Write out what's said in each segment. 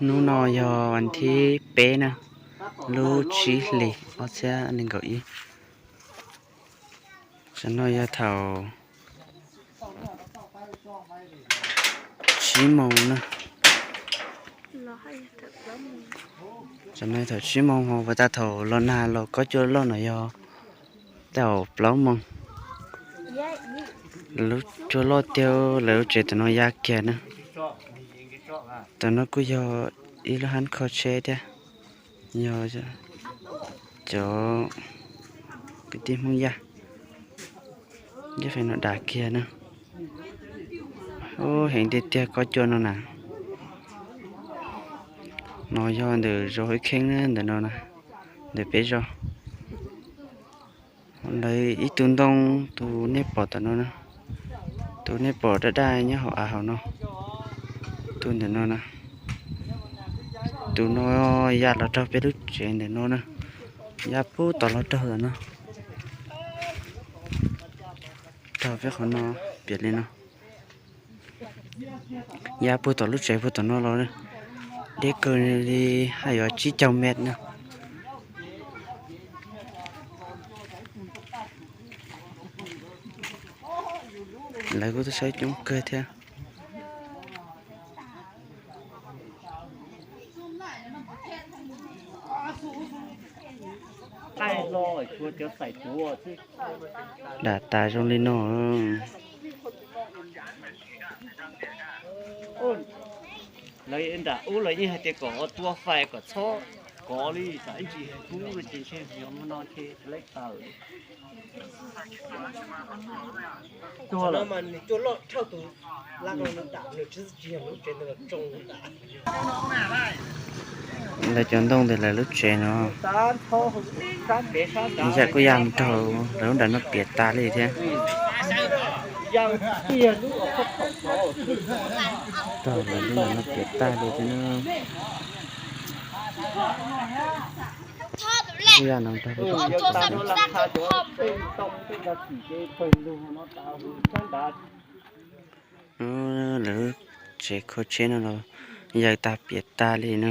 Hnub no yog vas thib peb na, lub tsib hlis ob txhiab nees nkaum ib. Tam no yog thaum tsib moos na. Tam no thaum tsib moos ho puas tas thaum los nag los kob cua loj no yog thaum plaub moos. Lub cua loj tiag, lawv lub tsev tam no ya kiag na. Tam no kuj yog ib lub hab kho tsheb thiab, yog cov kwv tij Hmoob Yaj, yaj feem no dam kiag na. Ub, heev tiag tiag kob cua no na. No yog ntawm zos Hwj Kheeb na, ntawm no na, ntawm peb zos. Lawv ib tug ntoo, tus nej pom tom no na, tus nej pom daj daj nyob hauv av hauv no, tus ntawm no na, tus no ya los raug peb lub tsev ntawm no na, ya puag tom los raug ntawm no, raug peb qhov no, piam li no. Ya puag tom lub tsev puag tom no los, deb kawg li, haj yam tsib caug mev na. Lawv kuj tuaj saib coob kawg thiab. Dam tas zoo li no. Lawv nram ub lawv yeej hais tias kom tua fais kom txhob kov li, tsam ib ntsis kub no ces ntshe yog no ces lawv tawm. Lawv cov ntoo ntawm lawv lub tsev no, ib yam kuj ya mus rau lawv lub nram no piam tas li thiab. Rau lawv lub nram no piam tas li thiab na. Kuj ya no rau lub tsev. Lawv lub tsev kho tsheb no los yaws tas piam tas li na.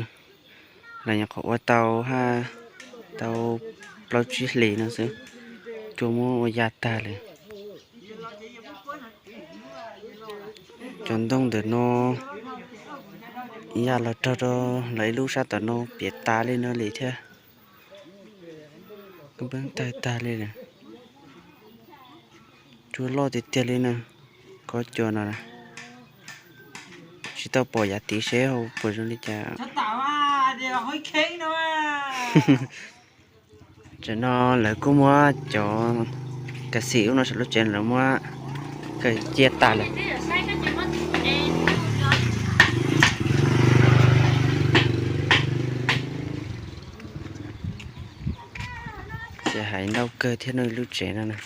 Lawv nyuam qhuav ua tau haj tau plaub tsib hlis no xwb, cua muab ua ya tag li. Cov ntoo ntawm no ya los raug rau lawv ib lub sab tom no piam tas li no li thiab. Kab npeeb tawg tag li lawm. Cua loj tiag tiag li na. Kob cua no na, tsis tau pom yav tid seb ho puas zoo li cas. Tam no lawv kuj muab cov kas xim ub no saum lub tsev lawv muab kaw cia tas lawm. Ces hais ntau kawg thiab no lub tsev no na.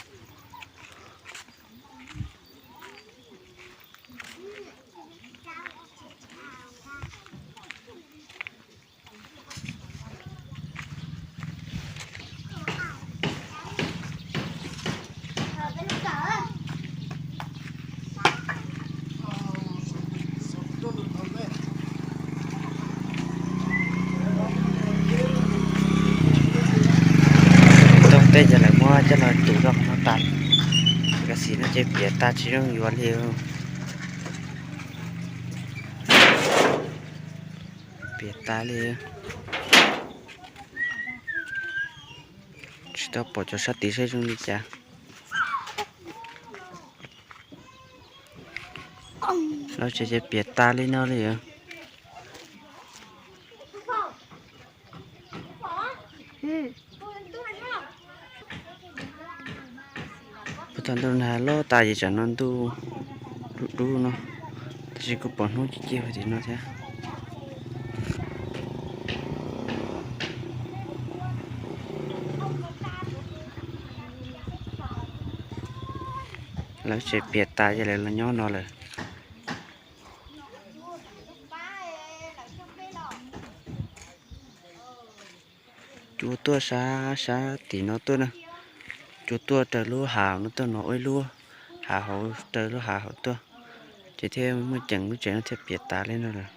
Ntoo tej ces lawv muab coj los tus rau qhov no tas. Kas xim no ces piam tas tsis zoo yuav li. Piam tas li. Tsis tau pom cov sab tid seb zoo li cas. Lawv tsev ces piam tas li no li os. Puag thaum ntuj nag loj tas ces tsam no ntuj dub dub no, tab sis kuj pom hnub ci ci tim no thiab. Lawv tsev piam tas ces lawv los nyob no lawm. Cua tuaj sab sab tim no tuaj na. Cua tuaj raws lub hav no tuaj no ua ib lub hav hauv, raws lub hav hauv tuaj. Ces thiaj muaj ceem lub tsev no thiaj piam tas li no lawm.